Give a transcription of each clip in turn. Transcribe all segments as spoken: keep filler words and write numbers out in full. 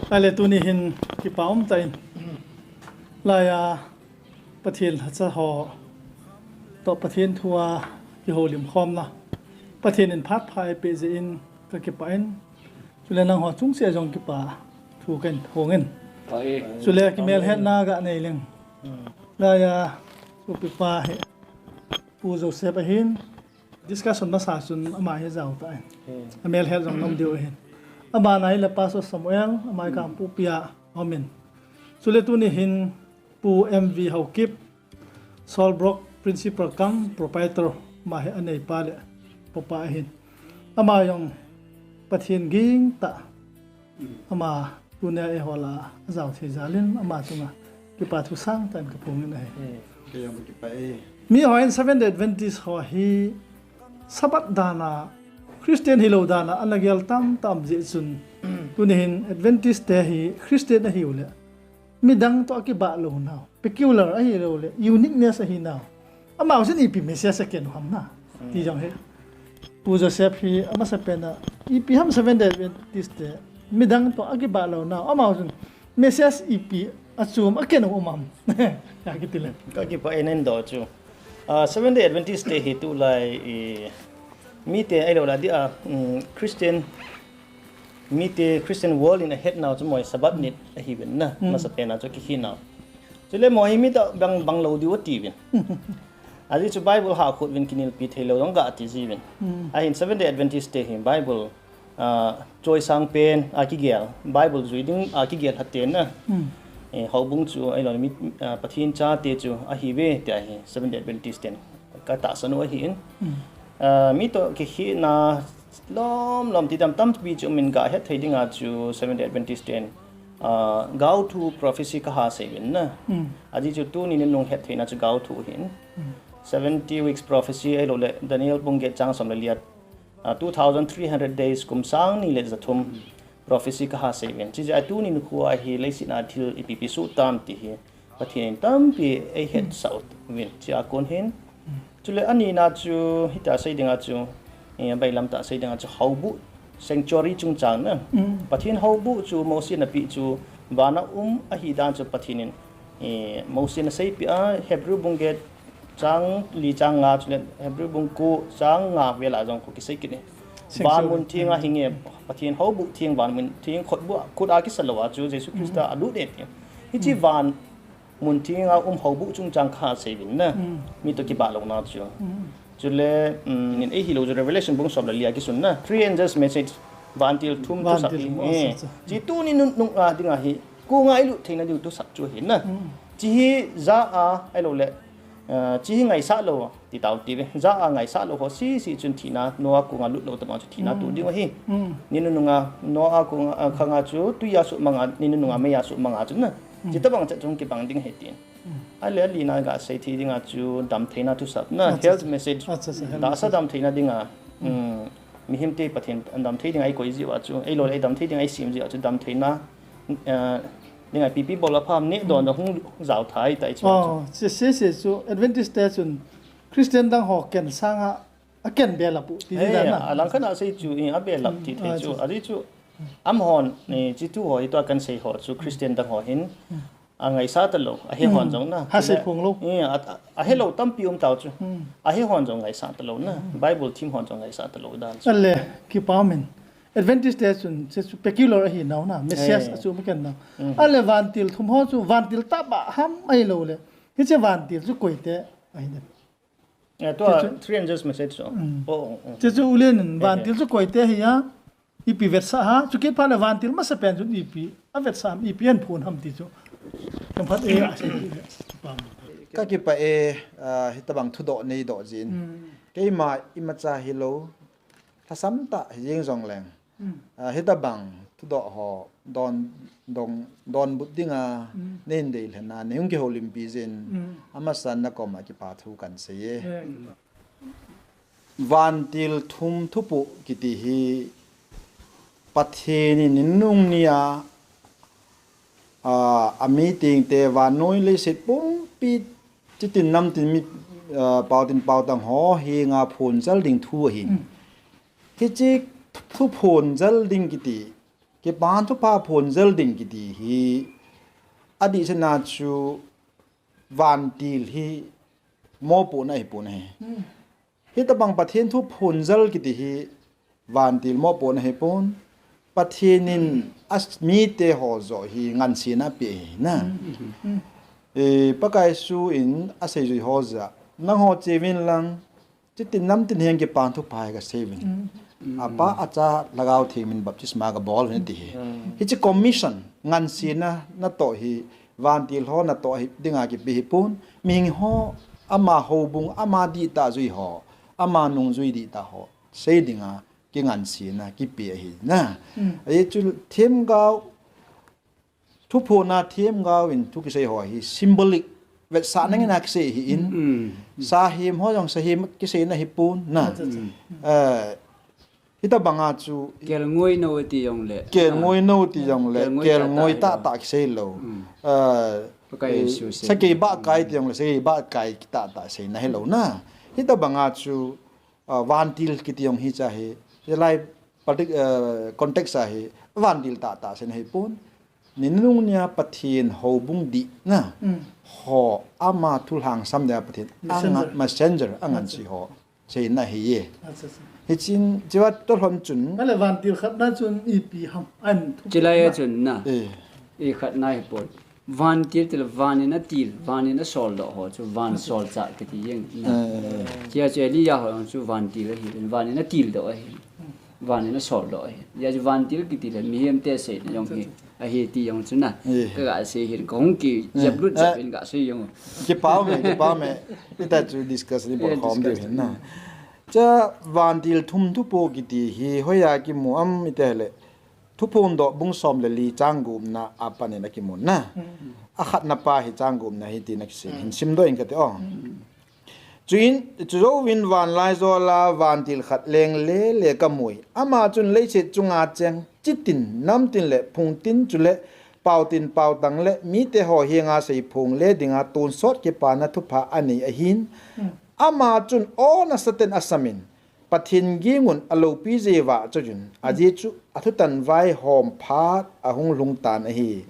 Ale tuni hin kipa um tah in, laiya Pathen lhacha ho toh Pathen thu a kihoulim khomna, Pathen in phat pha eipeh jeh in kakipah in, chule nangho chungchang jong kipa thu kahin phong in. Chule kimelhetna ganei leng, laiya sopipa hi Pu Joseph ahin, discussion masa chun ama hi jao tah in, amelhet jong nom diu ahin. Abana hile Pastor Samuel, ama hi Kangpokpi a aumin. Chule tuni hin Pu M V Haokip, Solbrook Principal cum Proprietor, ama hi aneipa le papa ahin. Ama jong Pathen ging tah, ama tunia eiho lah a ajao thei jal in ama chunga kipa thu sangtah in kaphong in ahi. Miho in Seventh Day Adventist ho hi Sabbath dan a, Christian hilou dan a ana gel tamtah um jeh chun, tuni hin Adventist te hi Christian ahiu le midang toh akibah lou nau, peculiar ahilou le uniqueness ahi nau, amau chun ipi message aken u ham na ti jong hi Pu Joseph hi amasapen a ipi ham Seventh Day Adventist te midang toh akibah lou nau, amau chun message ipi achom aken u um am? Kakiti le. Kakipah e, neidoh chu. Seventh Day Adventist te hi tulai mite ahilou le dia Christian mite Christian world in ahet nau chu moi Sabbath nit ahiuvin na, masapen a chu kikhih nau. Chule moi hi midang bang lou diu atiuvin. Ajeh chu Bible hakhut uvin kinelpi theilou jong ga ati jiuvin. Ahin Seventh Day Adventist te hi Bible choisang pen a kigel, Bible jui ding a kigel lhaten na, houbung chu ahilou le mi, Pathen chate chu ahiuve tia hi Seventh Day Adventist ten katahsan u ahin. Mi toh kikhihna lom lom ti tam tampi chu umin, gahet thei dinga chu Seventh Day Adventist ten gaothu prophecy kaha seiuvin na. Ajeh chu tuni nunung het theina chu gaothu ahin. Seventy weeks prophecy ahilou le Daniel bung get chang som le li a two thousand three hundred days, kum sang ni le ja thum prophecy kaha seiuvin. Chijeh a tuni nikho a hi leiset a thil ipi ipi soh tam ti hi Pathen in tampi eihetsah uvin, chua kon hin. Chule anina chu hitia sei dinga chu, abailam tah sei dinga chu houbuh, sanctuary chungchang na. Pathen houbuh chu Mosi in apeh chu vana um ahi dan chu Pathen in Mosi in aseipeh a, Hebrew bung get chang li chang nga chule Hebrew bung ko chang nga vel a jong khu kisei kit e. Van mun theng a hinge, Pathen houbuh theng, van mun theng khutbuh, khut a kisa lou a chu Jesu Christa alut e ti. Hiche van mun theng a um houbuh chungchang kaha seiuvin na. Mi toh kibah louna chu. Chule nin eihil u chu Revelation bung som le li a kisun na, three angels message, vantil thum thusap hi. Chi tuni nunung a dinga hi konga ilut theina diu thusap chu ahi na. Chi hi ja a ahilou le chi hi ngaisah lou ti tau ti ve. Ja a ngaisah lou ho sese chun thina, Noah konga lut lou tobang chu thina toh ding ahi. Ni nunung a Noah konga, khanga chu tui a suhmang a, ni nunung a mei a suhmang a chun na, chi tobang chet chu kibang ding ahi tin. Ale alina gasei thei dinga chu damtheina thusap na, health message. Tahsa damtheina dinga, mihemte Pathen damthei dinga eikoi jiu a chu, ahilou le eidamthei dinga eisem jiu a chu damtheina dinga ipi ipi bol a pha ham, neh don a hung jao thei tai chu. Sese chu Adventist te chun Christian dang ho ken sanga aken belap u ti ding dan na. Alangkhat a sei chu abelap ti thei chu. Ajeh chu amahon chi thu ho hi tua kahin sei ho chu Christian dang ho hin angaisah talou, ahe hon jong na, ahelou tampi um tau chu. Ahe hon jong ngaisah talou na, Bible thim hon jong ngaisah talou dan chu. Ale, kipa um in. Adventist te chun chu peculiar ahi nau na, message achom aken nau. Ale vantil thum ho chu vantil tah beh ham ahilou le, hiche vantil chu koite ahi dem? Tua three angels message chu. Chu chu ulen in vantil chu koite ahi a, ipi vetsah ham, chukit phat le vantil masapen chun ipi avetsah ham, ipi ahin phong ham ti chu. Kakipah e, hitobang thudoh neidoh jin. Keima imacha hilou, lhasam tah hijeng jongleng, hitobang thudoh ho don, donbut dinga neihin deilhen a neihung kihoulimpi jin, amasan nakoma kipa thu kahin sei e. Vantil thum thupoh kiti hi Pathen in ninunung nia amitengte vannoi leiset pumpi, chitin namtin mi, paotin paotang ho henga phongjal ding thu ahi. Hiche thuphongjal ding kiti Kipa thupha phonjal ding kiti hi, adeh sena chu vantil hi mopohna ahipon ahi. Hitabang Pathen thu phonjal kiti hi vantil mopohna ahipon, Pathen in amite ho joh hi ngansena apeh ahi na. Eh, Pakai Jesu in aseijui ho jah a, nangho cheuvin lang, chuti namtin hiche kipa thupha hi kaseiuvin. Apa, Acha, Lhagao Theng min baptisma kabol uvin ati ahi. Hiche commission, ngansena natoh hi, vantil ho natoh hi dinga kipe ahipon, mihem ho, ama houbung, ama dihtah jui ho, ama nungjui dihtah ho sei dinga kingansena kipe ahi na. Ajeh chu themgao, thuphonna themgao in thu kisei ho hi symbolic, vetsahna ngen a kisei ahin. Sahem ho jong sahem kiseina ahipon na. Eh, hitabanga chu kelngoi nou ti jongle, kelngoi nou ti jongle, kelngoi tahtah kisei lou. Eh, Pakai Jesu sei. Sakei bahkai ti jongle, sakei bahkai tahtah seina hilou na. Hitabanga chu ah, vantil kiti jong hiche hi, hilai partic-, ah, context a hi, vantil tahtah seina ahipon. Ni nunung nia Pathen houbung dihna ho, ama thu lhangsam dia Pathen messenger, angan, messenger anganse ho seina ahiye. Hichun, chua toh lhon chun, ale vantil khatna chun ipi ham, an thu chilai a chun na. Eh. I khatna ahipon. Vantil tile van in atil, van in asoldoh ho chu van solchah kiti jeng na. Chia chu Elijah ho jong chu vantil ahi, van in atildoh ahi. Van in asoldoh ahi. Chia chu vantil kiti le mihemte seina jong hi ahi ti jong chu na. Kaga sei hin, kahung kijep lut jep in ga sei jong. Kipa ume, kipa ume. Hita chu discuss ni bol khom diu hin na. Cha vantil thum thupoh kiti hi hoiya kimu ham itile, Thuphondoh bung som le li chang gupna a panin akimun na. Akhatna pa hi chang gupna hi tin akisei. Hin simdoh inge kati o. Chuin, chujouvin vanlaijol a vantil khat leng lele kamui. Ama chun leiset chunga cheng chitin, namtin le phungtin chule paotin paotang le mite ho henga seiphong le dinga tonsot kipana thupha anei ahin. Ama chun o nasaten asamin. Pathen gingun alopi jeh vah chun, ajeh chu athutan vaihom phat ahung lhung tan ahi.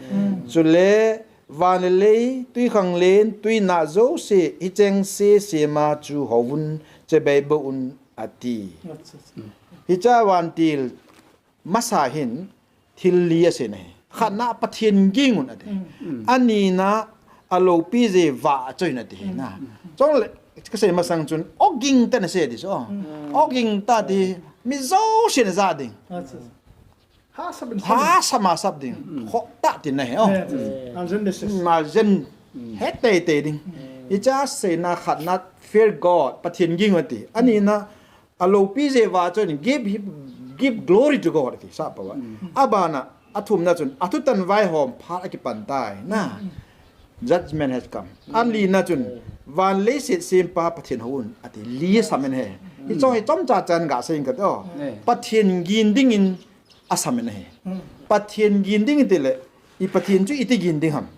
Chule van le lei, twikhanglen, twinah jouse, hicheng sese ma chu houvun, chibai bouvun ati. Hiche vantil masa hin thil li asei ahi. Khatna Pathen gingun ati. Anina alopi jeh vah chun ati hi na. Chule kasei masang chun oging tah in asei di chu. Oging tah ti mi jousen aja ding. Hahsa masap ding. Khoh tah tina ahi. Urgent. Hetei tei ding. Hiche seina khatna fear God, Pathen gingun ati. Anina alopi jeh vah chun give, give glory to God ati, sapa va. Abana, athumna chun, athutan vaihom phat akipan tai, na. Judgment has come. Alina chun, van leiset sempa Pathen houvun ati, li asam in ahi. Hiche hi chomcha chan gasei inge kati o. Pathen gin dingin asam in ahi. Pathen gin ding tile, i Pathen chu iti gin ding ham.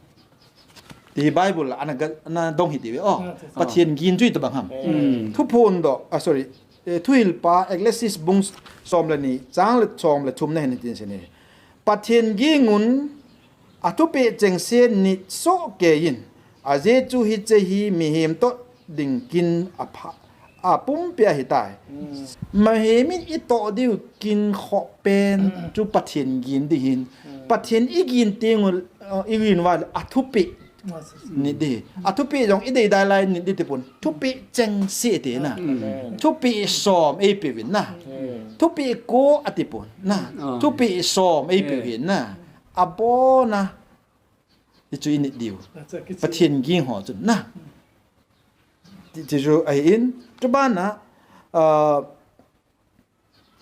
Ti Bible a ana ga, ana dong hitiuve. O, Pathen gin chu itobang ham. Thuphondoh, ah, sorry. Eh, Thuhilpa, Ecclesiastes bung som le ni, chang le som le thumna hin hitin asei e. Pathen gingun athupeh chengse nit sohkeiyin, ajeh chu hiche hi mihem toh ding kin apha, apumpia ahitai. Mihem in itoh diu kin khoh pen chu Pathen gin ding ahin. Pathen igin teng u, uh, igin uva le athupeh nit ding. Athupeh jong ideidai lai nit ding tipon. Thupeh chengse tina. Thupeh som eipeuvin na. Thupeh ko atipon na. Thupeh som eipeuvin na. Abona. Hichu init diu. Pathen ging ho chun na. Ti, ti chu ahin, chubana, ah,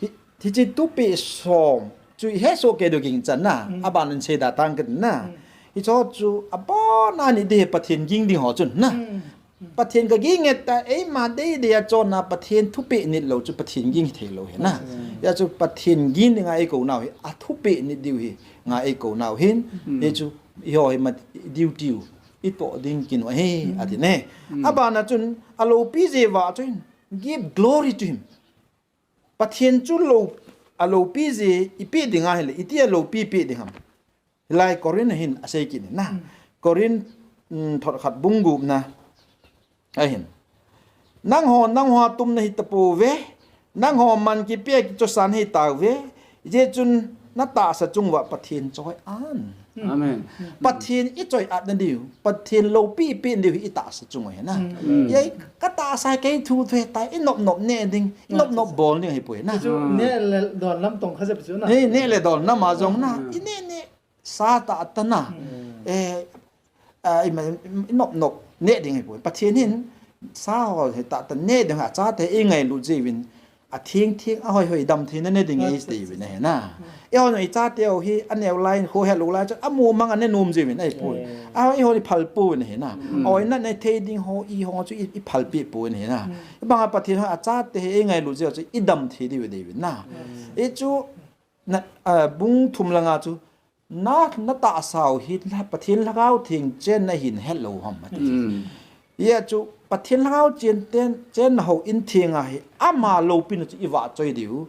hi, hiche thupeh som chu ihet sohkei diu ging chan na. Abana seida tang kit na. Hicho chu abona nit ding Pathen ging ding ho chun na. Pathen kaging e ta, eima deidei a chonna Pathen thupeh nit lou chu Pathen ging hithei lou ahi na. Hijeh chun Pathen ging dinga eikou nau hi, athupeh nit diu hi, nga eikou nau ahin, hichu, eiho hi ma duty u, itoh ding kin u ahi, ati ne. Abana chun, alopi jeh vah chun, give glory to him. Pathen chu lou, alopi ji ipi ding ahile, iti alopi pi ding ham. Hilai Corinth hin asei kit in na. Corinth, mm, thot khat bung gup na. Ahin. Nangho, nangho tumna hi tapouve. Nangho man kipia kichosan hi tauve. Hijeh chun natahsa chung uva Pathen choi an. Amen. Pathen ichoi at nadiu, Pathen loupi ipi nadiu hi itahsa chung uva hi na. Hijeh a katahsa kei thu thu hitai, inop nop ne ding, inop nop bol ding ahipoi na. Chu ne le don lam tong kha jep chu na. Ne, ne le don lam a jong na. Ine ne sa tah tah na. Eh, a, i ma, i nop nop ne ding ahipoi. Pathen hin sa ho hi tah tah ne ding a chate ingailut jiuvin. Atheng theng, ahoi hoi, damtheina ne ding eiti uvin ahi na. Eihon ichateu hi aneo lai, khohet lou lai chu amu mang ane nom jiuvin ahipoi. A, eihon iphal pouvin ahi na. Oi na ne thei ding ho, i ho chu i, iphal pi pouvin ahi na. Ibang a Pathen ho achate hi ingailut jiu chu idam thei diu diuvin na. I chu na, a, bung thum langa chu Na, natahsau hi la Pathen Lhagao Theng chenna hin het lou ham ati. Hijeh chu Pathen Lhagao chen ten, chenna houin theng ahi, ama loupina chu ivahchoi diu,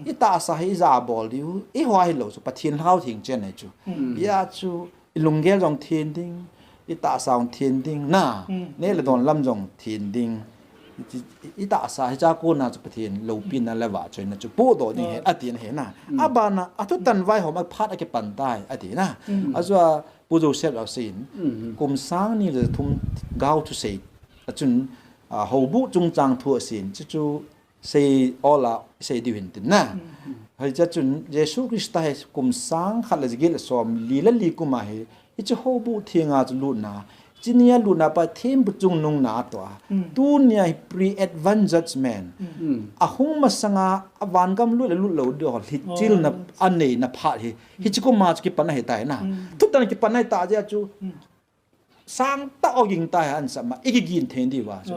itahsa hi ijabol diu, ihua hilou chu Pathen Lhagao Theng chenna chu. Hijeh chu ilunggel jong then ding, itahsa jong then ding, na, ne le don lam jong then ding. I, i, itahsa hicha kona chu Pathen loupina le vahchoina chu pohdoh ding ahi, atin ahi na. Abana, athutan vaihom a phat akipan tai, ati na. Ajeh a Pu Joseph aseiyin, kum sang ni le thum gao thusei, achun, a, houbuh chungchang thu aseiyin, chuchu sei ola sei diu hin tin na. Hiche chun Jesu Christa hi kum sang khat le jaget le som li le li kum ahi, Hiche houbuh thenga chu lutna, hiche nia lutna Pathen bu chungnungna atoh a. Tunia hi pre-advent judgment. Ahung masanga, avangam lut le lut lou diu ho, hiche chilna aneina phat hi. Hiche kuma chu kipan ahitai na. Thutan kipan ahitah jeh a chu. Sangtah oging tah hi ansap ma, ikigin thei diuva chu.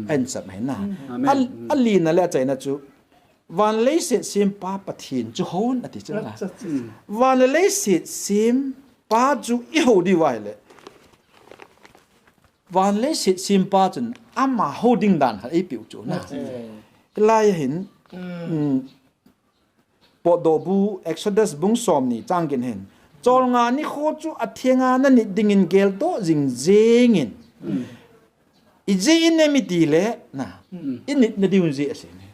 Ansap ahi na. Amen. A, alina le achaina chu. Van leiset sempa Pathen chu hon ati chu na. Van le leiset sem Pa chu ihou diu ahile. Van leiset sempa chun ama hou ding dan khat eipeu chu na. Hilai a hin, um, Potdohbu Exodus bung somni chang get hin. Cholngah nikho chu athenga nanit dingin geldoh jing jengin. Ijeh inem itile, na, init nadiu jeh asei ne.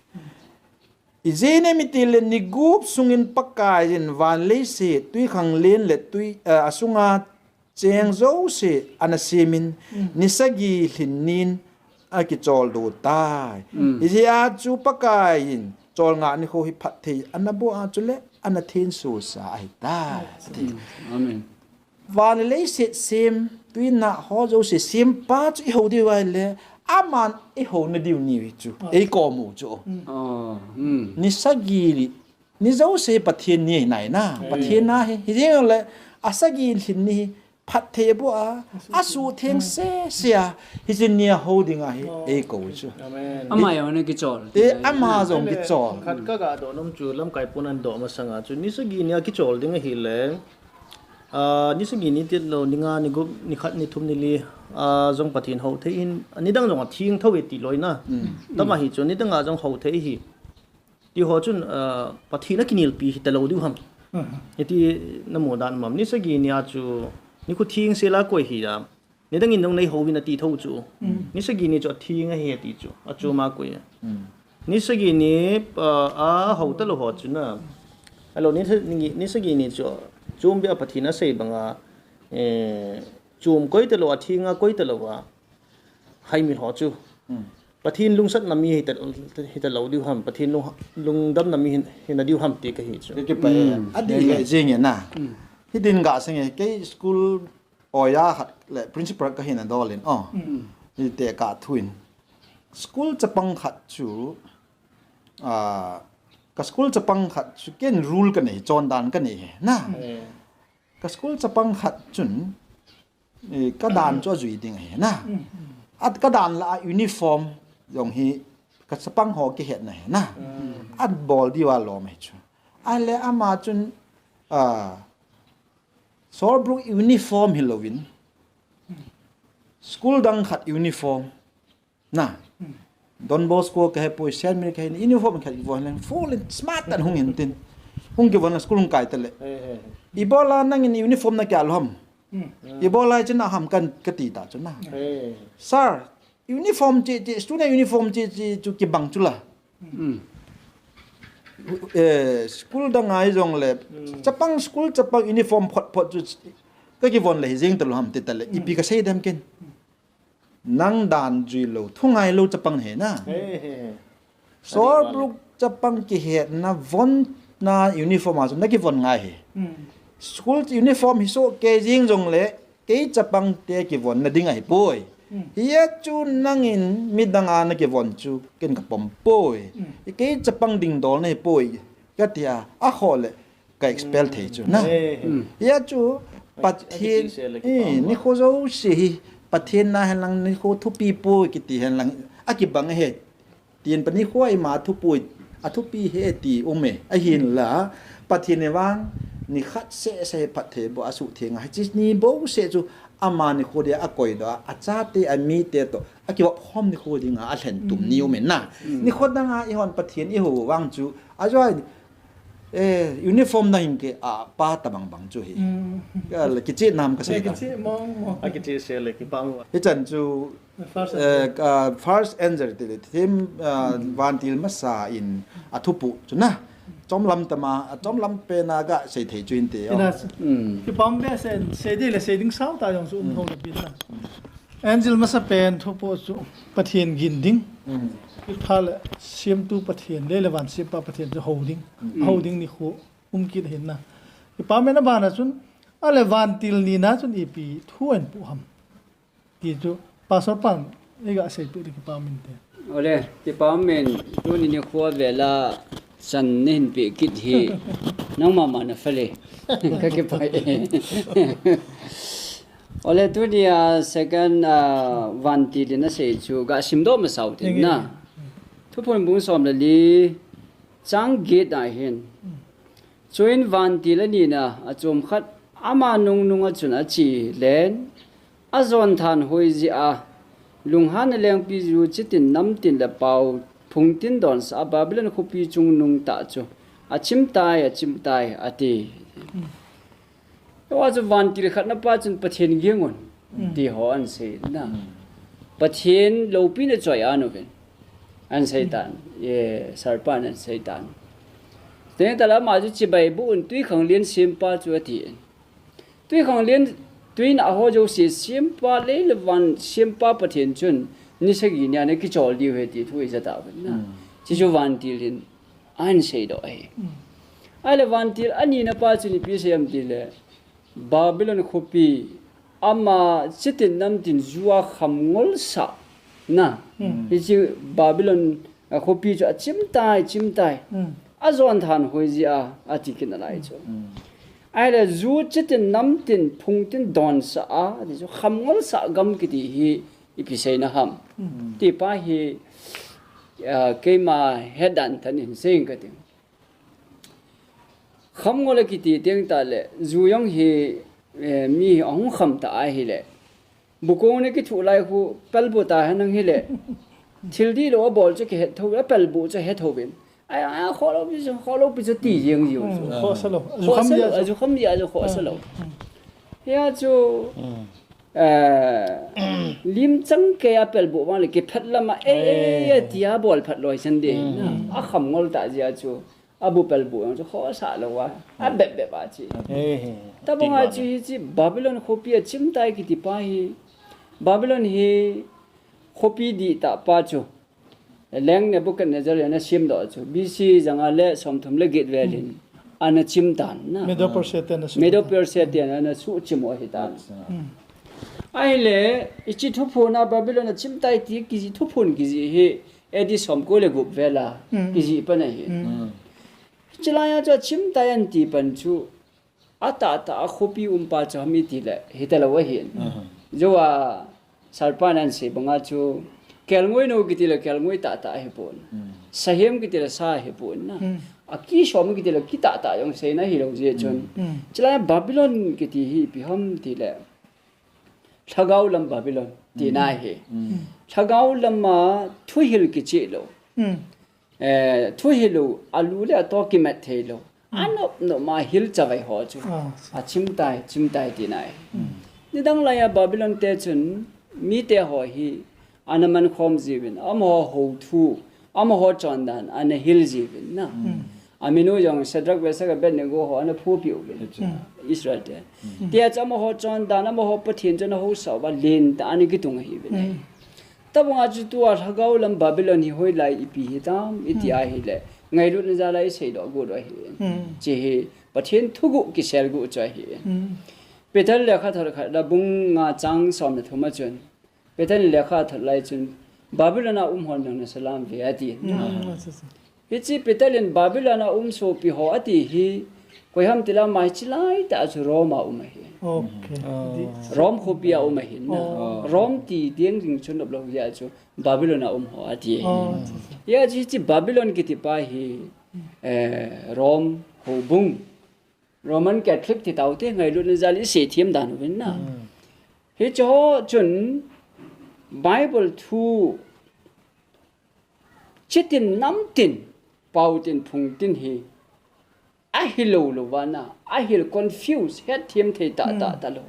Ijeh inem itile ni gup sungin Pakaiyin van leiset, twikhanglen le twi, eh, asunga cheng jouse ana semin, ni sagi lhin nin akicholdo tai. Hijeh a chu Pakaiyin cholngah nikho hi phatthei ana boh a chule ana thensosa ahitai. Amen. Van le leiset sem, tui nah ho jouse sempa chu ihou diu ahile, aman ihou nadiu ni chu. Eikom u chu. Ni sagi, ni jouse Pathen ni ahi nai na. Pathen na hi. Hijeng le, asagi lhin ni hi, phatthei aboh a, asuhtheng sese a, hiche nia hou ding ahi, eikou u chu. Ama jong ana kichol. E, ama jong kichol. Khat kaga doh nom chu, lamkai pun ahin doh masanga chu, ni sagi nia kichol ding ahile, Ah, ni sagi ni tilou, ni nga, ni gup, ni khat, ni thum, ni li, ah, jong Pathen hou thei in, nidang jong atheng thou e tilou na. Tama hi chu, nidang a jong hou thei hi. Ti ho chun, ah, Pathen akinelpi hitalou diu ham. Hiti namu dan um am. Ni sagi nia chu, nikho theng sela koi hi a. Nidang in jong nei hou vin ati thou chu. Ni sagi ni chu atheng ahi ati chu. Achom a koi. Ni sagi ni, ah, ahou talou ho chu na. Alo ni sa-, ni, ni sagi ni chu. Chom bia Pathen asei banga, eh, chom koi talou, atheng a koi talou a. Haimil ho chu. Pathen lungsatna mi hita, hitalou diu ham. Pathen lung, lungdamna mi hin, hina diu ham ti kahi chu. Kei kipa e. Adih le jing e na. Hidin ga seng e. Kei school Oja khat le principal kahin adol in, oh. Hiti ka thu in. School chapang khat chu, ah, ka school chapang khat chu ken rule kanei, chondan kanei hi, na. Ka school chapang khat chun, eh, ka dan chu ajui ding ahi, na. At ka dan lah a uniform jong hi ka chapang ho kihetna hi, na. Abol diu alom ahi chu. Ahile ama chun, ah, Sawlbrook uniform hilouvin, school dang khat uniform, na, Don Bosco kahe poi, Saint Mary kahe, uniform khat kivon leng, full in smart tan hung hin tin. Hung kivon a school hung kai tale. Ibola nangin uniform na kia lou ham. Ibola china ham kan kati ta chu na. Sir, uniform che che, student uniform che che chu kibang chu la. Eh, school dang a hi jong le, chapang school, chapang uniform phot phot chu ka kivon le hi jing ta lou ham ti tale. Ipi ka sei dem ken. Nang dan jui lou, thu ngai lou chapang he na. Sor bluk chapang kihetna von na uniform a chu na kivon ngai he. School uniform hi so ke jing jong le, kei chapang te kivon na ding ahi poi. Hia chu nangin midang a na kivon chu ken ka pom poi. Kei chapang ding dol na hi poi. Ka tia, a kho le, ka expel thei chu na. Hia chu, Pathen, ni kho jo si hi, Pathen na hen lang ni kho thupi poi kiti hen lang, a kibang he. Tin pani kho ima thupui, a thupi he ti um e. Ahin la, Pathen e vang, ni khat se se phat the bo a su the nga. Chi ni bo se chu ama ni kho dia a koi do, a cha te a mi te to, a kiwap khom ni kho ding a, a hlen tum ni um e na. Ni kho dang a i hon Pathen i ho vang chu, a joi, eh, uniform na hin ke a pa ta bang bang chu hi. Ka la kichi nam ka se ka. Kichi mong mong. A kichi se le kipang. Hi chan chu, First eh, ah, first angel ti le thim, ah, vantil masa in a thupu chu na. Chom lam tama, a chom lam pe na ga sei thei chu hin te. Ina, kipam be se, se di le se ding sao ta jong su um ho le pi ta. Angel masa pen thupu chu Pathen gin ding. Kipha le siam tu Pathen le le van siam pa Pathen chu ho ding. Ho ding ni khu um kit hin na. Kipam be na ba na chun, a le vantil ni na chun ipi thu en pu ham. Ti chu, Pastor pan, ei ga sei pu di kipam in te. Ole, kipam in, tuni ni kho vela chan ni hin pe kit hi, nangma ma na fale. Ka kipah e. Ole, tuni a second, ah, vantil in a sei chu, ga sim do ma sao tin na. Thuphon bung som le li, chang get a hin. Chuin vantil a nina a chom khat ama nungnung a chun a chi len, a jon than hoi ji a, lunghan a lengpi ju chitin namtin le pau phungtin donsa a Babylon khopi chungnung ta chu, a chim tai, a chim tai, a ti. Ewa chu vantil khat na pa chun Pathen ging un, ti ho an sei na. Pathen lopi na choi an uvin. An sei tan, ye, Sarpan an sei tan. Teng tala ma chu chibai bu un tui khang lien sim pa chu a ti. Tui khang lien, tui na ho jo si sim pa le le van sim pa Pathen chun, ni sagi ni a na kichol diu he ti thu i za ta uvin na. Chi chu vantil in an sei do ahi. A le vantil a nina pa chu ni pi sei am ti le, Babylon khopi, ama chitin namtin ju a kham ngol sa na. Hi chi Babylon, a, khopi chu a chim tai, chim tai. A jon than hoi ji a, a ti kin a lai chu. A le ju chitin namtin phungtin donsa a, ti chu kham ngol sa gam kiti hi ipi sei na ham. Ti pa hi, a, keima he dan tan in sei ka ti. Kham ngol a kiti teng ta le, ju jong hi, eh, mi hi ahung kham ta a hi le. Bukong ne kithu lai khu, pel bu ta ha nang hi le. Thil di lo a bol chu kihet tho, a pel bu chu het tho vin. Ai, ai, kho lo pi chu, kho lo pi chu ti jeng jiu chu. Kho sa lo. Kho sa lo, a ju kham ji a ju kho sa lo. Hia chu, eh, lim chang ke a pel bu vang le kiphet lam a, eh, eh, eh, ti a bol phat loi sen di. A kham ngol ta ji a chu. A bu pel bu jong chu kho sa lo a, a bep bep a chi. He, he. Tabang a chi hi chi Babylon khopi a chim tai kiti pa hi. Babylon hi khopi di ta pa chu. Leng Nebuchadnezzar ana sim do chu. B C janga le som thum le get velin. Ana chim tan na. Medo Persia te na su. Medo Persia te na su chim o hi tan. Ahile, ichi thuphon a Babylon a chim tai ti kiji thuphon kiji hi. A D som ko le gup vela, kiji pan ahi. Chilai a chu a chim tai an ti pan chu, a tah tah a khopi um pa chu ham i ti le, hi ta lo ahi. Joa, Sarpan an sei banga chu, kelngoi no kiti le kelngoi tah tah ahi pon. Sahem kiti le sa ahi pon na. A ki som kiti le ki tah tah jong sei na hi lo je chun. Chilai a Babylon kiti hi ipi ham ti le. Lhagao lam Babylon, ti na hi. Lhagao lam a thuhil kichi lo. Eh, thuhil lo, a lu le a to kimat thei lo. Anop nop ma hil chavai ho chu. Ah, achim tai, chim tai tina ahi. Nidang laiya Babylon te chun mite ho hi ana mankhom jiuvin, amaho houthu, amaho chondan ana hil jiuvin na. Aminu jong Shadrach, Meshach, Abednego ho ana phupi uvin. Israel te. Tia chu amaho chondan, amaho Pathen chu ana housa uva lentah ana kitung ahiuvin. Tabanga chu tua lhagao lam Babylon hi hoilai ipi hitam iti ahile, ngailutna jal a isei doh got u ahi. Hiche hi Pathen thuguh kisel got u chu ahi. Peter lekhathot khat la bung nga chang som le thum a chun, Peter in lekhathot lai chun, Babylon a um hon nang nasa lam ve ati. Hiche Peter in Babylon a um sopi ho ati hi, koiham tile ama hiche laitah chu Rome a um ahi. Rome khopi a um ahi na. Rome ti ding ding chu nop lou jeh a chu Babylon a um ho ati ahi. Hijeh a chu hiche Babylon kiti pa hi, eh, Rome houbung, Roman Catholic ti taute ngailutna jal isei them dan uvin na. Hiche ho chun Bible thu chitin namtin, paotin phungtin hi ahilou lou vana, ahil confuse, hetthem thei tah tah talou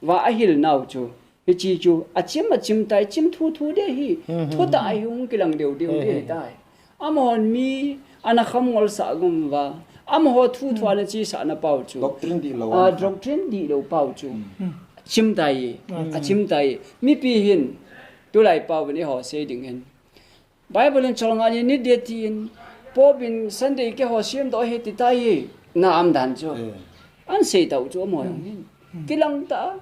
va ahil nau chu, hiche chu achim, achim tai, chim thu thu ding ahi. Thutah ahi, hung kilang deu deu ding ahitai. Amahon mi ana khamngol sah gam uva, amaho thu thu ana chesah na pau chu, doctrine dihlou, doctrine dihlou pau chu achim tai, achim tai. Mipi hin tulai pau in eiho sei ding hin, Bible in cholngah ni nit ding tin, Pope in Sunday keiho semdoh ahi ti tai hi, na um dan chu. Ana sei tau chu amaho jong hin. Kilang tah a,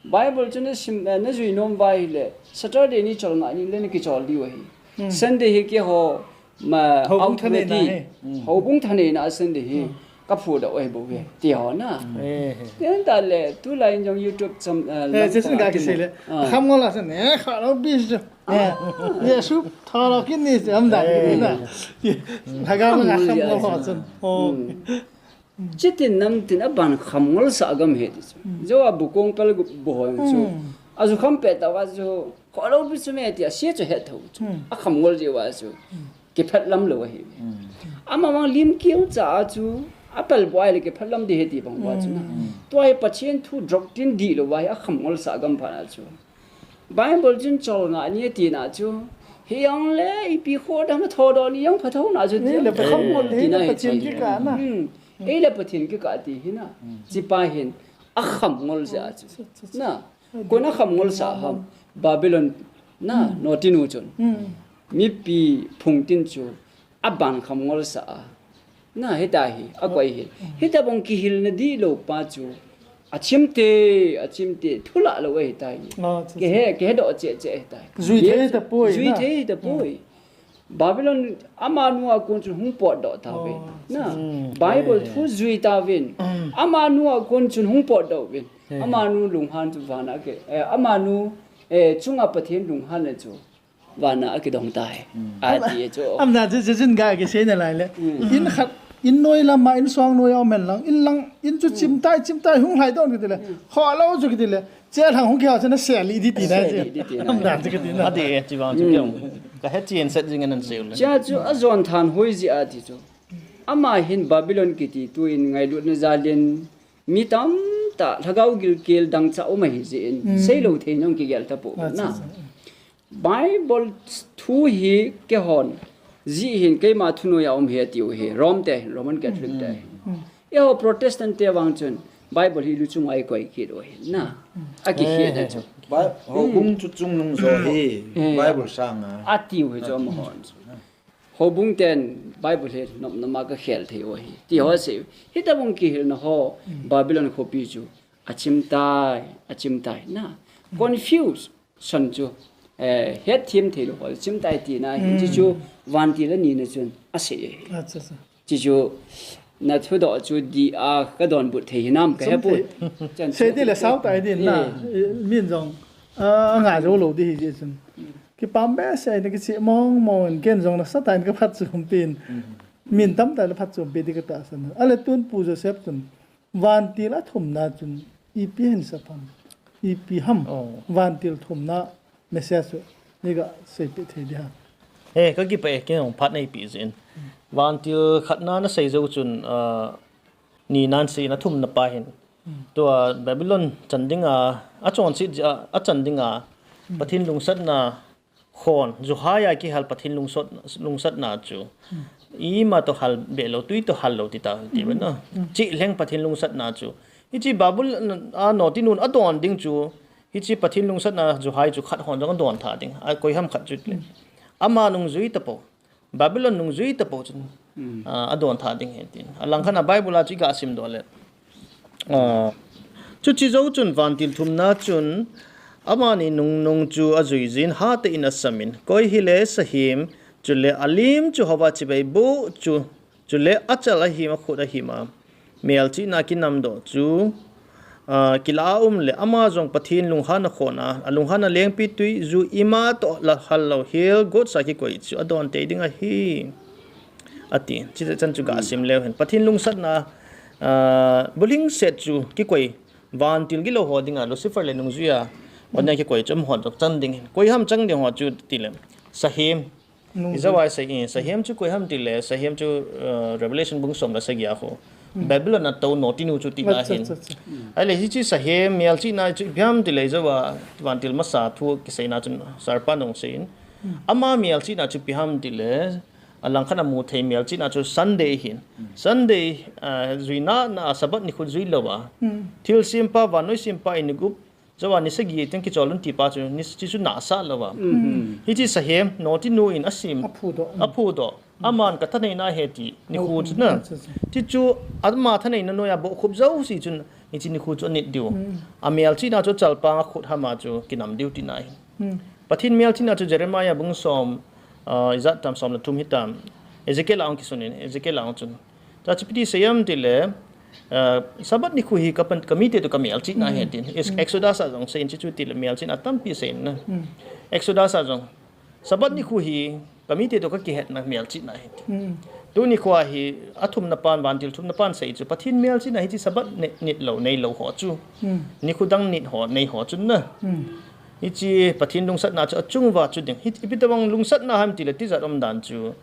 Bible chu na sim, eh, na jui nom uva ahile, Saturday ni cholngah ni le na kichol diu ahi. Sunday hi keiho, ma, houbung thaneina hi. Houbung thaneina a Sunday hi. Ka phudoh ahi bou ve, ti ho na. Tentah le, tulai in jong YouTube cham, eh, lam chun ka kisei le. Khamngol a chun, eh, khalou pi chu. Eh, Jesu thalou kit ni chu, um dan kit na. Lhagao ma khamngol ho chun. Chitin namtin aban khamngol sah gam ahi ti chu. Jou a bu kong pel bu ho chu. Ajukham pet tah uva chu, khalou pi chu me ti a, sia chu het thou chu. Akhamngol jeh uva chu. Kiphet lam lou ahi. Amavang lim kiu cha a chu, apel buai le kiphet lam ding ahi ti bang uva chu na. Tua hi Pathen thu doctrine dihlou uva hi akhamngol sah gam phat a chu. Bible chun cholngah ni ati na chu. Hijongle ipi kho dam tho doh ni jong pha thou na chu. Ei le Pathen, khamngol ti na hi Pathen kikah na. Ei le Pathen kikah ti hi na. Hiche pa hin akhamngol jeh a chu. Na. Kona khamngol sah ham, Babylon na, notinu chun. Mipi phungtin chu aban khamngol sah a. Na, hitia hi akoi hi. Hitabang kihilna dihlou pa chu achim te, achim te, thulah lou ahi tai. Kihe, kihedoh cheh cheh ahi tai. Jui thei tapoi, jui thei tapoi. Babylon amanu a kon chun hung potdoh tauvin. Na, Bible thu jui tauvin. Amanu a kon chun hung potdoh uvin. Amanu lunghan chu vana ke, eh, amanu, eh, chunga Pathen lunghan le chu vana akidong tai. Ati chu. Amna chu, chu chun ga kisei nalai le. In khat, in noi lama, in song noi a um hen lang, in lang, in chu chim tai, chim tai, hung lhai doh kiti le. Kholou chu kiti le. Che lang hung kihou chu nasei lih ding tina. Nasei lih ding tina. Amdan chu kiti na. Ati e, chuvang chu kei jong kahe chen set jing in ahin sei u le. Chea chu ajon thanhoi jeh a ti chu. Ama hin Babylon kiti tuin ngailutna jal in mi tamtah lhagao gilkel dangchah um ahi jeh in seilou thei jong kigel tapou na. Bible thu hi keihon jih hin keima thunoi a um ahi atiu hi, Rome te hin, Roman Catholic te hin. Eiho Protestant te vang chun Bible hi luchung a ikoi kit u ahi na. Akikhet a chu. Houbung chu chungnung jo hi Bible sanga atiu hi chu amahon chu. Houbung ten Bible hi nop nop a kakhel thei u ahi ti ho sei. Hitabang kihilna ho Babylon khopi chu achim tai, achim tai na. Confuse. Son chu, eh, hetthem theilou ho, chim tai tina hi, chuchu vantil anina chun asei ahi. Chuchu na thudoh chu dia kadonbut thei hinam kahepoi. Sei ti le sao tai din na, min jong, ah, angai jou lou ding ahi jeh chun. Kipah behseh in kicheh mong mong in ken jong nasatah in kaphatchompi in. Min tamtah le phatchompi ding katahsan. Ale tun Pu Joseph chun, vantil athumna chun ipi hin sap ham? Ipi ham? Vantil thumna message chu neiga seipeh thei ding ham? He, ka kipah e, kei hung phat nei pi zin. Vantil khatna na sei jou chun, ah, ni nan sei na thumna pa hin. Tua Babylon chan dinga, a chonset jeh a, a chan dinga, Pathen lungsatna khon, juhai a kihal Pathen lungsot, lungsatna chu. Ima to hal be lo, tui to hal lo ti ta, ti ba na. Chi leng Pathen lungsatna chu. Hichi Babylon a noti nun a don ding chu. Hichi Pathen lungsatna juhai chu khat hon jong a don tha ding. A koi ham khat chu le. Ama nung jui ta po. Babylon nung jui ta po chun, ah, a don tha ding hen tin. A lang khan a Bible a chu i ga sim doh le. Ah, chuchi jou chun vantil thumna chun, amani nung nung chu a jui jin, hatah in a samin. Koi hile sahim, chule a lim chu hova chibai bu chu, chule a chal a him a khut a him a. Melchihna kinamdoh chu, ah, kila a um le ama jong Pathen lunghanna khon a, a lunghanna lengpitwi ju ima to la hal lo hel gotsa kikoi chu a don tei ding ahi. Ati, chichan chu ga sim leu hen. Pathen lungsatna, ah, bulhingset chu kikoi vantil gilou ho dinga Lucifer le nungjuia, hon dinga kikoi chu um hon chang ding hen. Koi ham chang ding ho chu ti le. Sahim, Nung i jawai sa, i, sahem chu koi ham ti le, sahem chu, uh, Revelation bung som le sagi a khu. Babylon a tou notinu chu tina hin. Acha, acha. Ahile hichi sahem melchihna chu ipi ham ti le i jawa vantil masa thu kiseina chun sarpa nung sein. Ama melchihna chu ipi ham ti le, a lang khan a mu thei melchihna chu Sunday hin. Sunday, uh, juina na Sabbath nikho jui lou a. Thilsempa, vannoi sempa in gup Jawa ni sagi teng kichol un ti pa chu, ni chu chu nasa lou a. Hichi sahem, notinu in a sim. A phudoh. A phudoh. Aman ka thaneina ahi ti, nikho chu na. Acha, acha. Ti chu, ama thaneina noiya bohkhup jouse chun, hichi nikho chu a nit diu. A melchihna chu chalpang a khut hama chu kinam diu tina ahi. Pathen melchihna chu Jeremiah bung som, ah, ijat tam som le thum hitam. Ezekiel a hung kisun in, Ezekiel a hung chun. Chuche ipi ti seiyem ti le, eh, Sabbath nikho hi ka pan, ka mite toh ka melchihna ahi tin. Ex-, Exodus a jong seiyin chuche chu ti le melchihna tampi seiyin na. Exodus a jong, Sabbath nikho hi ka mite toh ka kihetna melchihna ahi tin. Tuni nikho hi a thumna pan, vantil thumna pan sei chu Pathen melchihna hichi Sabbath ni, nit lou, nei lou ho chu. Nikho dang nit ho, nei ho chun na. Hichi Pathen lungsatna chu a chung uva chu ding. Hichi ipi tabang lungsatna ham ti le tijat um dan chu.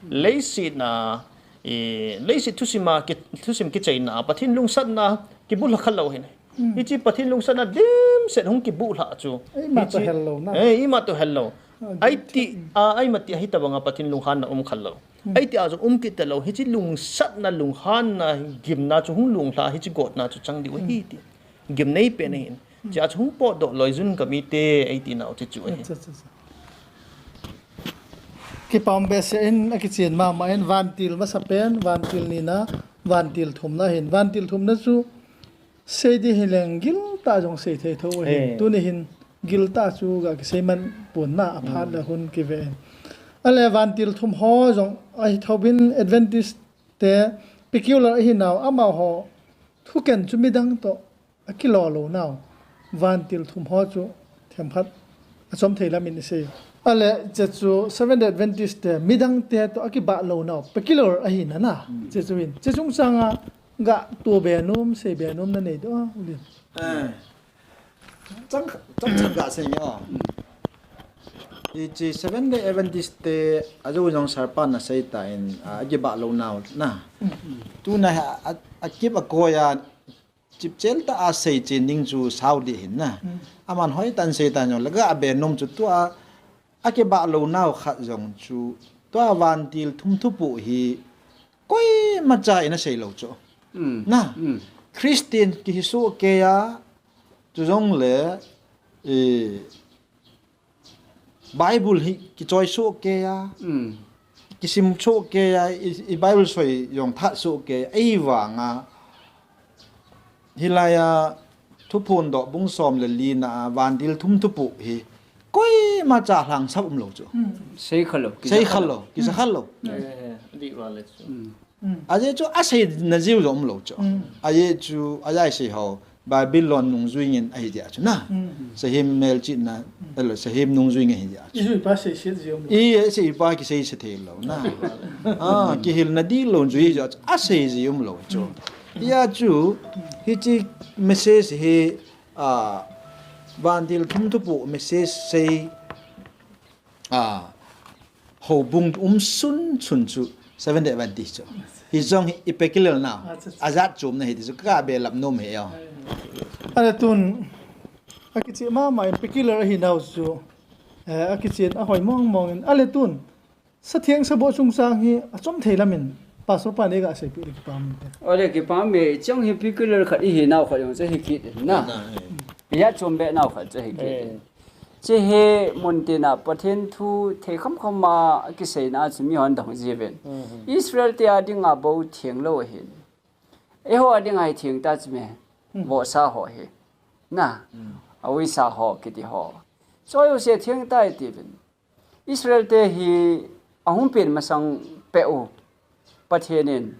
Leiset na I, leiset thusim a ki, thusim kichaina, Pathen lungsatna kibulha kha lou hin. Hichi Pathen lungsatna dimset hung kibulha chu. Eima toh hel lou na. Eh, eima toh hel lou. Ai ti, a, eima ti a hitabanga Pathen lunghanna um kha lou. Ai ti a jong um kit ta lou. Hichi lungsatna, lunghanna, gimna chu hung lunglha, hichi gotna chu chang diu ahi ti. Gimnei pen ahin. Chia chu hung potdoh loi jun ka mite, ei ti nau chu chu ahi. Acha, acha, acha. Kipah behseh in a kichen mama in vantil masa pen, vantil nina, vantil thumna hin. Vantil thumna chu sei di hileng giltah jong sei thei tho ahin. Tuni hin giltah chu ga kisei man pon na a phat le hun kive in. Ale vantil thum ho jong ahi thobin Adventist te peculiar ahi nau amaho thuken chu midang toh a kilou lou nau, vantil thum ho chu themkhat a chom thei lam in i sei. Ale, che chu Seventh Day Adventist te, midang te toh a kibah lou nau, peculiar ahi na na, che chu in. Che chungchang a ga to be nom, sei be nom na nei doh, Ulin. Eh. Chang, chang, chang ga sei nge o. Hichi Seventh Day Adventist te a jo jong sarpa na sei ta in, a, a kibah lou nau na. Tuna a, a, a kip a koi a, chipchel tah a sei chen ding chu sao dih hin na. Aman hoitah in sei ta nyo, laga a be nom chu tua, a kibah lou nau khat jong chu, tua vantil thum thupuh hi, koima cha in a sei lou chu. Na, Christian kihi soh kei a, chu jong le, eh, Bible hi kichoi soh kei a, kisim soh kei a, i, i Bible soi jong that soh kei a, ei vang a, hilai a Thuphondoh bung som le li na a vantil thum thupuh hi koima cha lhangsap um lou chu. Sei kha lou, sei kha lou, kisa kha lou. Eh, eh, a dih va le chu. Ajeh chu a sei na jiu jong um lou chu. Ajeh chu, ajeh sei ho, Babylon nungjui ngen ahi jeh chu na. Sahem melchihna, elo, sahem nungjui ngen ahi jeh chu. I jui pa sei set ji um lou. I, sei pa kisei se thei lou na. Ah, kihil na dih lou jui jeh chu, a sei ji um lou chu. Hia chu, hichi message hi, ah, vantil thum thupuh message sei, ah, Houbung um sun sun chu Seventh Day Adventist chu. Hi jong hi i peculiar nau. Acha, acha. Ajat chom na hi ti chu ka belap nom hi yo. Ana tun, akichi mama in peculiar ahi nau chu. Eh, akichi a hoi mong mong in. Ale tun, satheng saboh chungchang hi achom thei lamin. Pastor pa ne ga sei pi le kipam te. Ole kipam me chong hi peculiar khat ihi nau khat jong chu hi kit na. Na, eh. Pia chom be nau khat chu hi kit. Eh. Chi hi mun tina Pathen thu thei kham kham a kiseina chu mi hon dong jiven. Mhm. Israel te a dinga bou theng lou hin. Eiho a dinga hi theng ta chu me. Mhm. Vohsa ho hi. Na. Mhm. Auisa ho kiti ho. Choi u se theng ta i tivin. Israel te hi ahung pen masang pe u. Pathen in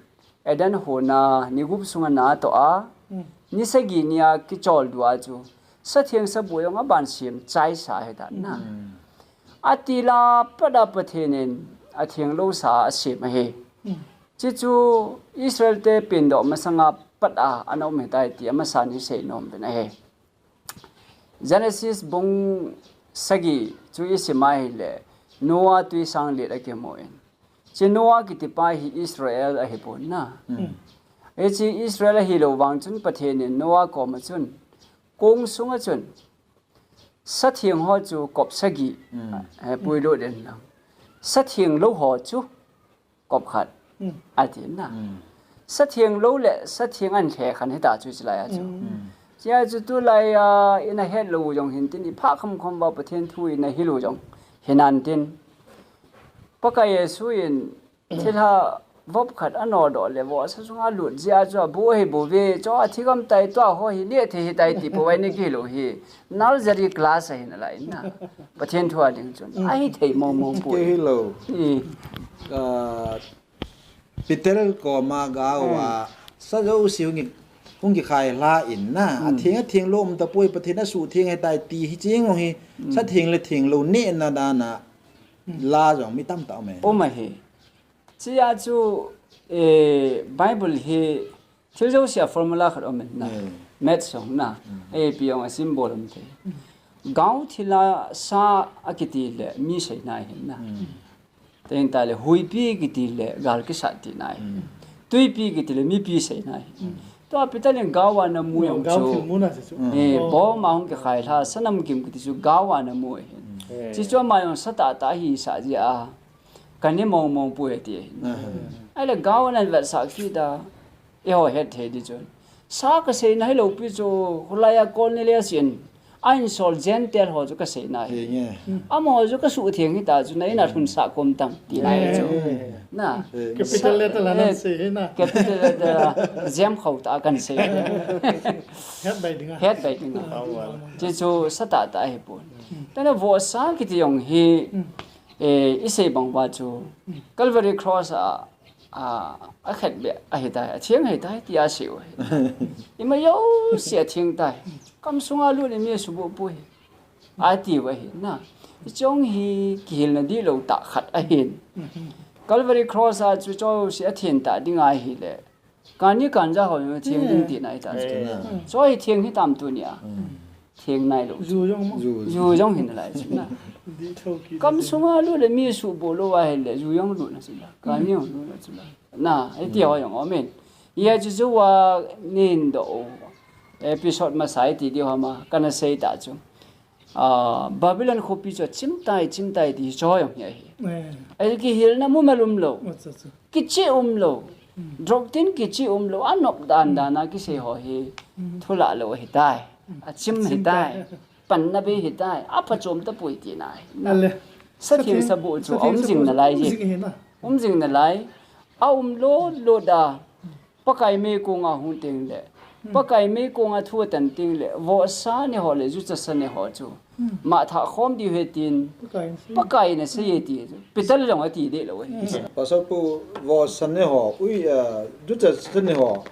Eden hona ni gup sunga na toh a, mm, ni sagi nia kichol dua chu, satheng saboh jong aban sem chai sa hi ta na. Mm. Ati la pada Pathen in atheng lou sa asem ahi. Mm. Chi chu Israel te pen doh masanga pat a ana um hi tai ti amasa ni sei nom pen ahi. Genesis bung sagi chu i sim a hile, Noah tui sang let a kimu in. Chi Noah kiti pa hi Israel ahi pon na. Mm. Hichi Israel ahi lou vang chun Pathen in Noah koma chun, kong sunga chun, satheng ho chu kop sagi, mm, eh, puilut in lang. Satheng lou ho chu, kop khat. Mm. Ati na. Mm. Satheng lou le satheng an lhe khan hita chu chilai a chu. Mm. Mm. Chia chu tulai a ina het lou jong hin tin i pha kham kham va Pathen thu ina hi lou jong hin an tin. Pakai Jesu in thilha vop khat ano doh le vohsa sunga lut jia chu abu hi bu ve chu athigam tai tua ho hi ne the hi tai ti po vai ne ki lou hi. Nursery class a hin a lai na. Pathen thu a ding chun. Mm. Ahi thei mong mong poi. Kei hilou. I. Ah, Peter koma gao a. Mm. Sa jouse hung ki, hung kikhai lha in na. Mm. Atheng, atheng lou um tapoi, Pathen asuhtheng ahitai ti hi ching u hi. Mm. Satheng le theng lou nehna dan a. Mm. La jong mi tamtah um e. Um ahi. Chia chu, eh, Bible hi thil jouse a formula khat um in na. Mm. Maths jong na. Mm. A pi jong a symbol um thei. Gao thila sa akiti le mi seina ahi na. Mm. Teng ta le huipi kiti le gal kisat tina ahi. Mm. Tuipi kiti le mipi seina ahi. Mm. Tua Peter in gao a na mu jong chu. Gao thil muna chu. Mm. Eh, oh, bom a hung kikhai lha, sa namkim kiti chu gao a na mu ahi. Mm. Eh. Chi chu ama jong sa tah tah hi sa jia. Ka ne mong mong poi ati. Aha. Ahile gao nan vetsah kit a, eiho het thei di chun. Sa ka seina hilou pi chu, khulai a Cornelius in, a insol Gentile ho chu ka seina hi. Henge. Amaho chu ka suhtheng hita chu, na in a lhun sah kom tang, tina hi chu. Henge. Na. Henge. Capital letter la nan sei hi na. Capital letter la, jam khau ta kan sei. Het bai dinga. Het bai dinga. Awa. Chi chu sa tah tah hi pon. Tana vohsa kiti jong hi, eh, i sei bang uva chu Calvary Cross a, a, a khet beh ahitai, a theng ahitai, tia sei u ahi. Ima jouse a theng tai. Kam sunga lut le mi asuboh poi. Ati u ahi, na. Hiche jong hi kihilna dihlou tah khat ahin. Calvary Cross a chu jouse a theng ta ding ahile. Kani kanja ho jong theng ding tina ahitai. Eh. Chu hi theng hitam tunia. Theng nailou. Ju jong mo. Ju. Ju jong hin lai chu na. Di thou ki. Kam sunga lut le mi asuboh lou ahile, ju jong lut na chu la. Kani jong lut na chu la. Na, iti ho jong, amen. Hia chu chu a nin doh. Episode masa iti di ho ma, kana sei ta chu. Ah, Babylon khopi chu chim tai, chim tai ti chu jong hi ahi. Eh. Ai kihilna mumal umlou. Acha, acha. Kicheh umlou. Hmm. Doctrine kicheh umlou. Anop dan dan a kisei ho hi. Hmm. Thulah lou ahitai. Hmm. Achim ahitai. Panna bei ahitai. Aphachom tapoi tina ahi. Ale. Satheng saboh chu um jing nalai ji. Um jing ahi na. Um jing nalai. Aum lou lou da. Pakai meikong a hung teng le, hmm, Pakai meikong a thu atan teng le, vohsa nei ho le, juchasa nei ho chu. Hmm. Matha khom diu ahi tin, Pakai in asei. Pakai in asei e ti chu. Peter jong ati deh lou ahi. Hmm. Pastor pu vohsa nei ho, ui, ah, juchasa nei ho,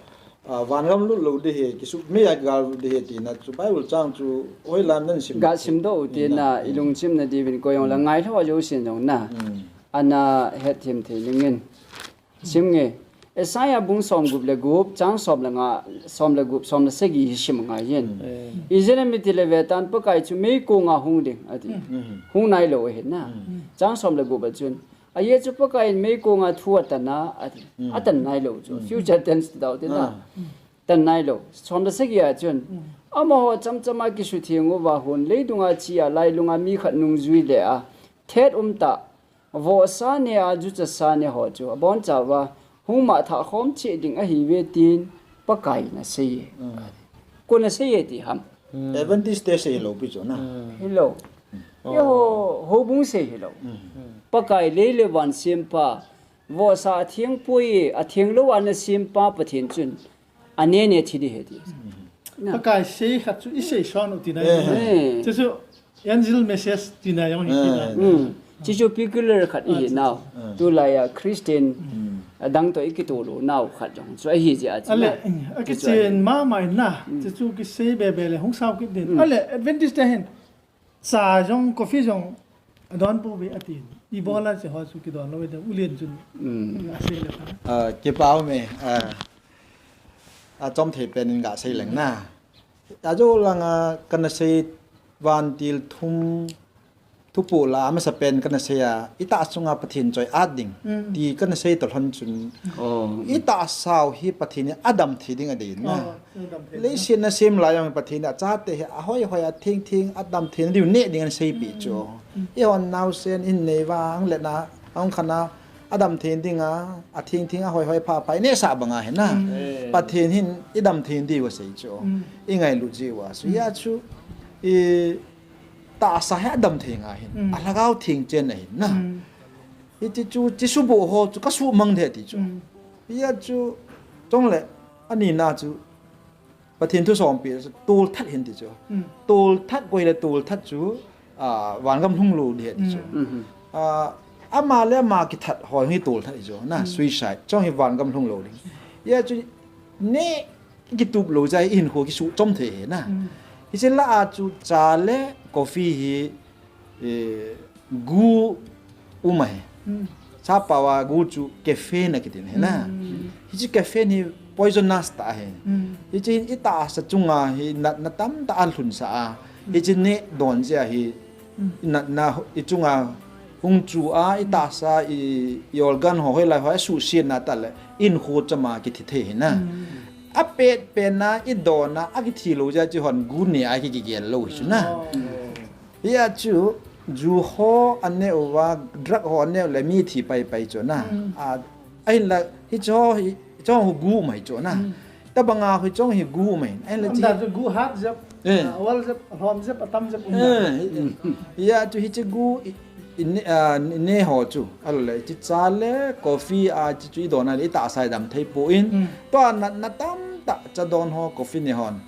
ah, vangam lut lou ding ahi, kisumil a gal lut ding ahi tina chu Bible chang chu hoilam nan sim. Ga sim doh u tina, hmm, i lungchim na diuvin koi jong la, hmm, ngailhah jousen jong na. Hmm. Ana hetthem thei dingin. Sim nge. Isaiah bung som gup le gup, chang som le nga, som le gup, som le sagi hi sim ngai jin. Mm. Ijeh inem itile vetan Pakai chu meikong a hung ding, ati. Mm. Hung nailou ahi na. Mm. Chang som le gup a chun, Ajeh chu Pakaiyin meikong a thu atan a, ati. Atan nailou chu. Future tense ti dau ti na. Tan nailou. Som le sagi a chun. Amaho chamcham a kisutheng uva hon, leidung a chi a lailung a mi khat nungjui le a thet umtah vohsa ne a juchasa ne ho chu abonchauva hung mangthah khom cheh ding ahiuve tin Pakaiyin aseiye. Koi in aseiye ti ham? Adventist te sei lou pi chu na. Hilou. Eiho, houbung sei hilou. Pakai lei le van sempa, vohsa atheng poi, atheng lou a ana sempa Pathen chun ane ne thi ding ahi ti. Na. Pakai sei khat chu isei son u ti na. Eh. Chuchu angel message ti na jong hi ti na. Hmm. Chuchu peculiar khat ihi nau. Tulai a Christian adang toh ikitolou nau khat jong chu ahi jeh a chu. Ale, na. Akichen mama in na. Chuchu kisei be be le hung sao kit din. Ale, Adventist te hin. Cha jong, coffee jong, adon pouve ati. Ibola che ho chu kidon lou ve, ulen chun. Asei le pha. Ah, kipa ume, ah, achom thei pen in gasei leng na. Ajo langa kana sei vantil thum, thupoh la, amasa pen kana sei a, itahsa chunga Pathen choi-at ding. Ti kana sei toh lhon chun. Itahsa u hi Pathen in adam thei ding adei na. Leiset a sem lai jong Pathen in achate hi ahoi hoi a theng theng adam thei diu neh ding ahin seipeh chu. Eihon naosen ihin nei vang le na, ahung khan a, adam thei ding a, atheng theng ahoi hoi pha pha inehsah banga hi na. Pathen hin idam thei diu asei chu. Ingailut jeh uva. Chu hia chu, i, tahsa hi adam thei ngai hin. Alhagao theng chen ahin na. Hiti chu, Jesu bou ho chu kasuhmang ding ti chu. Hia chu, chule, ani na chu, Pathen thu sompi chu tolthat hin ti chu. Tolthat koi le tolthat chu, ah, vangam lhung lou ding ti chu. Ah, ama le ama kithat ho hi tolthat hi chu na, suicide. Chong hi vangam lhung lou ding. Hia chu neh kitup lou jeh a ihinkho kisuh chom thei hi na. Hiche lah a chu cha le coffee hi eh, gu um ahi. Chapa uva gu chu caffeine akiti hi na. Hiche caffeine hi poisonous tah ahi. Hiche hin itahsa chunga hi natna tamtah alhunsah a. Hiche neh don jeh a hi natna ichunga hung chu a, itahsa i, i organ ho hoilai ho asuhsetna tah le ihinkho chama kithi thei hi na. Apet pen a idon a akithi lou jeh a chu hon gu neh a kigel lou hi chu na. Hia chu, ju ho aneh uva, drug ho aneh u le mi thi pai pai chu na. A, ahinla, hiche ho, hiche ho gu um ahi chu na. Tabanga hiche ho hi gu um ahi. Ahinla chu. Gu hat jep, awal jep, alhom jep, atam jep um. Hia chu hiche gu i, i ne, a, ne ho chu. Ahilou le, hiche cha le coffee a, hiche chu idon a le itahsa idam thei poi. Tua natna tamtah cha don ho coffee ne hon.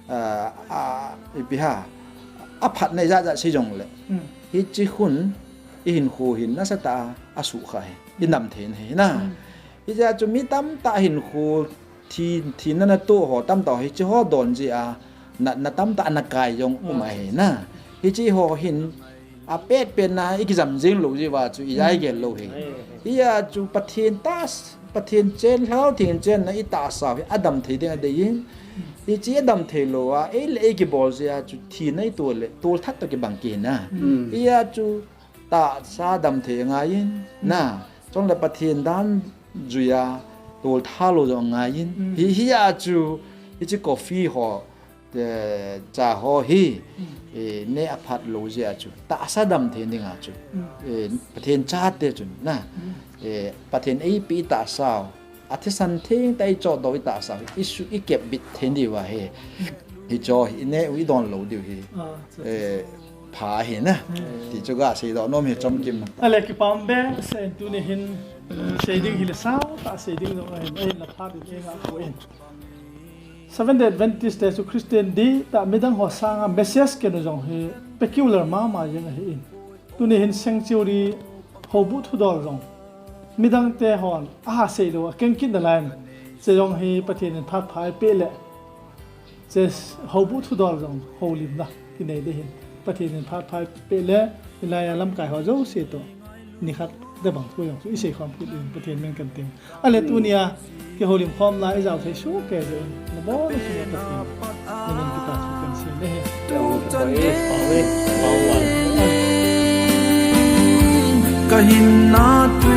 Ah, ah, ipi ham, aphatna ijat jat sei jongle. Hiche khun, ihinkho hin nasatah a asukha hi, inam thei ahi na. Hijeh chun mi tamtah hinkho thi, thina natoh ho tamtah hiche ho don jeh a, na, natna tamtah ana kai jong um ahi na. Hiche ho hin, apet pen a ikijam jing lou jeh uva chu ijai gel lou hi. Hia chu Pathen tah, Pathen chen, Lhagao Theng chen na itahsa u hi adam thei ding adei in. Hiche adam thei lou a, ei le ei kibol jeh a chu thina itoh le, tolthat toh kibang kit na. Hia chu tahsa adam thei angai in, na. Chule Pathen dan jui a, tolthat lou jong angai in. Hi, hia chu, hiche coffee ho, eh, cha ho hi, eh, neh aphat lou jeh a chu, tahsa dam thei dinga chu, eh, Pathen chate chun na, eh, Pathen eipeh tahsa u, athisan thengtah ichotdoh u tahsa u, isu, ikepbit thei diu ahi. Hiche hi, ineh u idon lou diu hi, eh, pha ahi na. Ti chu gasei doh nom hi chomkim. Ale kipa um behseh in tuni hin, eh, sei ding hile saotah sei ding jong ahin, ahinla phat in eingah poi. Seventh Day Adventist te chu Christian dihtah midang ho sanga message kenu jong hi peculiar mama jeng ahin. Tuni hin sanctuary houbuh thudol jong midang te hon aha sei lou a keng kit nalai in. Hiche jong hi Pathen in phat pha eipeh le. Hiche houbuh thudol jong houlimna kinei ding ahin. Pathen in phat pha eipeh le, hilai a lamkai ho jouse toh. Nikhat tobang thu jong chu isei khom kit ding Pathen min kan ting. Ale tunia, kihoulim khomna ijao thei soh kei jeh in, nabonchauvin Pathen min in kipa thu kan sem ding ahi. Tuchan gei, pau e, pau e. Kahinna tu